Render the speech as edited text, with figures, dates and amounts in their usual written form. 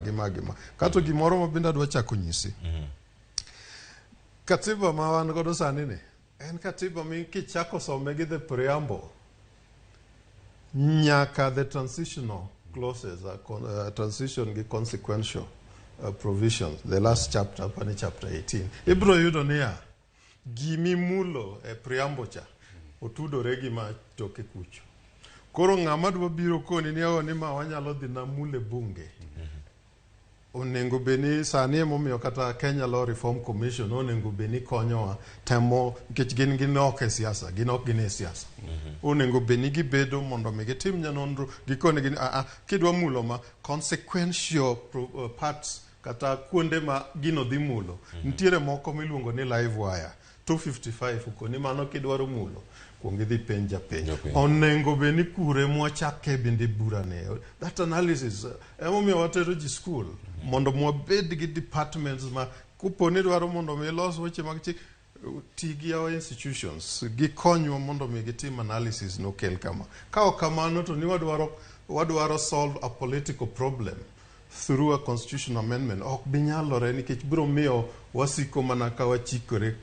Gi ma gi ma. Kato gimoro ma bende adwa chako nyisi. Katiba ma wan godo sani ni en katiba mi kichako some gi the preamble nyaka the transitional clauses, transition gi consequential provisions, the last chapter, pani chapter 18. Ibro yudo niya, gimimulo e preamble cha otudore gi ma toke kucho. Koro ng'ama dwa biro koni ni oh, ni ma wanyalo dhi namule bunge. Onego bed ni sani emomiyo kata Kenya Law Reform Commission onego bed ni konyowa temo nikech gin ok e siasa, gin ok gin e siasa. Onego bed ni gibedo mondo mi gitim nyanonro gikone gi a a kidwa mulo ma consequential parts kata kuonde ma gino dhi mulo. Nitiere moko miluongo ni live wire 255 okoni mano kidwaro mulo kuong idhi penj japiny. Japiny. Onego bed ni kure mwachake bende burane. That analysis emomiyo watero ji school mondo mwabed gi departments ma kopo ni dwaro mondo mi ilos weche mag chik ti gi our institutions gikonywa mondo mi gitim analysis nokel kama. Ka ok kamano to ni wadwaro solve a political problem through a constitutional amendment ok bi nyalore nikech biro miyo wasiko mana ka wachikore.